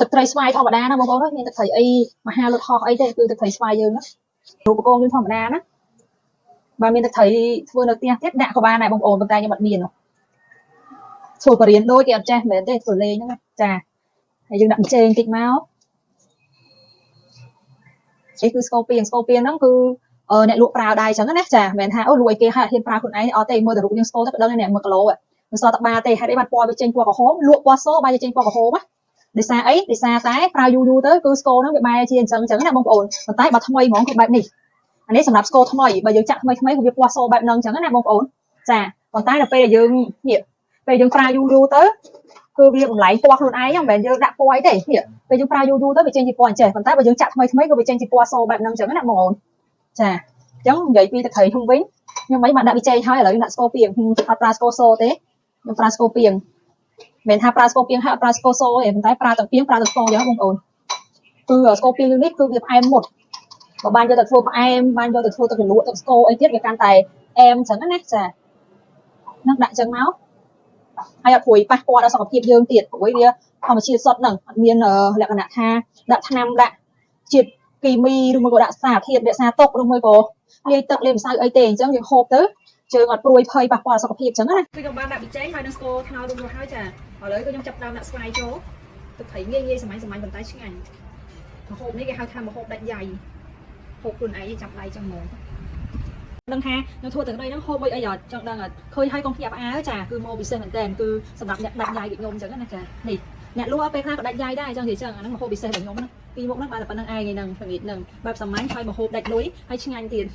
ទឹកត្រីស្វាយធម្មតាណាបងប្អូនមានទឹកត្រីអីមហាលុតហោះអីទេគឺទឹកត្រីស្វាយយើងណារូបករណ៍យើងធម្មតាណាបើមានទឹកត្រីធ្វើនៅផ្ទះទៀតដាក់ក៏បានដែរបងប្អូនប៉ុន្តែខ្ញុំអត់មានធ្វើបរិញ្ញាដូចគេអត់ចេះមែនទេធ្វើលេងហ្នឹងចាហើយយើងដាក់ចេងតិចមកនេះគឺស្ករពីងស្ករពីងហ្នឹងគឺអ្នកលក់ប្រើដែរអញ្ចឹងណាចាមិនមែនថាអូលក់ឲ្យគេហើយអត់ហ៊ានប្រើខ្លួនឯងអត់ទេមើលតែរូបយើងស្ករទៅក៏ដឹងដែរអ្នក1គីឡូមិនសល់តបាទេហេតុអីបានពណ៌វាចេញពណ៌ក្រហមលក់ពណ៌សបែរជាចេញពណ៌ក្រហមណាដោយសារអីដោយសារតែប្រើយូរយូរទៅគឺស្ករហ្នឹងវាបែរជាអញ្ចឹងអញ្ចឹងណាបងប្អូនប៉ុន្តែបើថ្មីហ្មងគឺបែបនេះអានេះសម្រាប់ស្ករថ្មីបើយើងចាក់ថ្មីថ្មីគឺវាពណ៌សបែបហ្នឹងអញ្ចឹងណាបងប្អូនចាប៉ុន្តែដល់ពេលដែលយើងនេះពេលយើងប្រើយូរយូរទៅគឺវាបំលែងពណ៌ខ្លួនឯងមិនមែនយើងដាក់ពណ៌អីទេនេះពេលយើងប្រើយូរយូរទៅវាចេញជាពណ៌អញ្ចេះប៉ុន្តែបើយើងចាក់ថ្មីថ្មីគឺវាចេញជាពណ៌សបែបហ្នឹងអញ្ចឹងណាបងប្អូនចាអញ្ចឹងនិយាយពីទឹកត្រីខ្ញុំវិញខ្ញុំមិនបានដាក់ប៊ីចេងហើយឥឡូវខ្ញុំដាក់ស្ករពីងអត់ប្រើស្ករសទេខ្ញុំប្រើស្ករពីងមិនថាប្រើស្ករពីងហើយអត់ប្រើស្ករសទេប៉ុន្តែប្រើទាំងពីងប្រើទាំងស្ករយ៉ាងបងប្អូនគឺស្ករពីងនេះគឺវាផ្អែមមុតបើបានយកទៅធ្វើផ្អែមបានយកទៅធ្វើទឹកជ្រលក់ទឹកស្ករអីទៀតវាកាន់តែអែមអញ្ចឹងណាចានឹងដាក់អញ្ចឹងមកហើយអត់ព្រួយប៉ះពាល់ដល់សុខភាពយើងទៀតព្រោះវាធម្មជាតិសុទ្ធហ្នឹងអត់មានលក្ខណៈថាដាក់ថ្នាំដាក់ជាតិគីមីឬមួយក៏ដាក់សារធាតុរក្សាទុកឬមួយក៏លាយទឹកលាយម្សៅអីទេអញ្ចឹងយើងហូបទៅជើងអត់ព្រួយភ័យប៉ះពាល់សុខភាពអញ្ចឹងណាគឺខ្ញុំបានដាក់ប៊ីចេងហើយនឹងស្ករត្នោតរួចរាល់ហើយចាឥឡូវគឺខ្ញុំចាប់ផ្ដើមដាក់ស្វាយចូលទឹកត្រីងាយងាយសាមញ្ញសាមញ្ញប៉ុន្តែឆ្ងាញ់ម្ហូបនេះគេហៅថាម្ហូបដាច់យ៉ៃហូបខ្លួនឯងចាប់ដៃចឹងហ្មងដឹងថាខ្ញុំធ្វើទឹកត្រីហ្នឹងហូបអីអីអត់ចង់ដឹងអត់ឃើញហើយកុំភ្ញាក់ផ្អើលចាគឺមកពិសេសមែនតើគឺសម្រាប់អ្នកដាច់យ៉ៃដូចខ្ញុំអញ្ចឹងណាចានេះអ្នកលក់ពេលខ្លះក៏ដាច់យ៉ៃដែរអញ្ចឹងនិយាយចឹងអាហ្នឹងម្ហូបពិសេសរបស់ខ្ញុំណាពីរមុខហ្នឹងបានតែប៉ុណ្្នឹងឯងហ្នឹងល្ងាចហ្នឹងបែបសាមញ្ញហើយម្ហូបដាច់លុយហើយឆ្ងាញ់ទៀត។